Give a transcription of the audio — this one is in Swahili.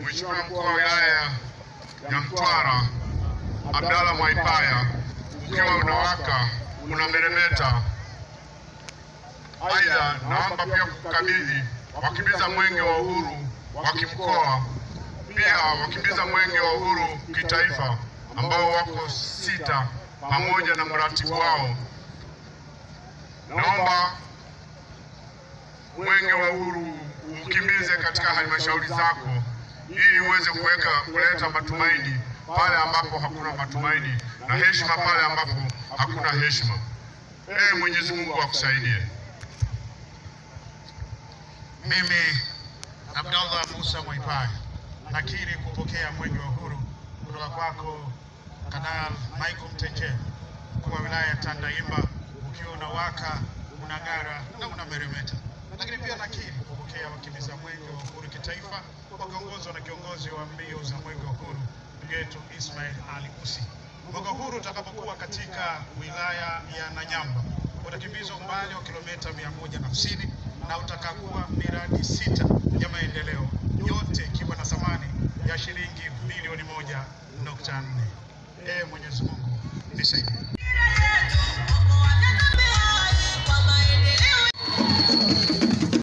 Mheshimiwa Mkuu wa Wilaya ya Mtwara Abdalla Mwaipaya, ukiwa unawaka unameremeta. Aidha, naomba pia kukabidhi wakimbiza mwenge wa uhuru wa kimkoa, pia wakimbiza mwenge wa uhuru kitaifa ambao wako 6 pamoja na mratibu wao. Naomba mwenge wa uhuru ukimbize katika halmashauri zako ili uweze kuleta matumaini pale ambapo hakuna matumaini na heshima pale ambapo hakuna heshima. Mwenyezi Mungu akusaidie. Mimi Abdallah Musa Mwaipaya nakiri kupokea mwenge wa uhuru kutoka kwako Kanal Michael Mtenjele, mkuu wa wilaya ya Tandahimba, ukiwa unawaka, unang'ara na unameremeta. Lakini pia nakiri kupokea wakimbiza mwenge wa uhuru kitaifa wakiongozwa na kiongozi wa mbio za mwenge wa uhuru ndugu yetu Ismail Ali Usi. Mwenge wa uhuru utakapokuwa katika wilaya ya Nanyamba utakimbizwa umbali wa kilomita 150 na utakagua miradi 6 ya maendeleo, yote ikiwa na thamani ya shilingi bilioni 1.4. Mwenyezi Mungu nisaidie.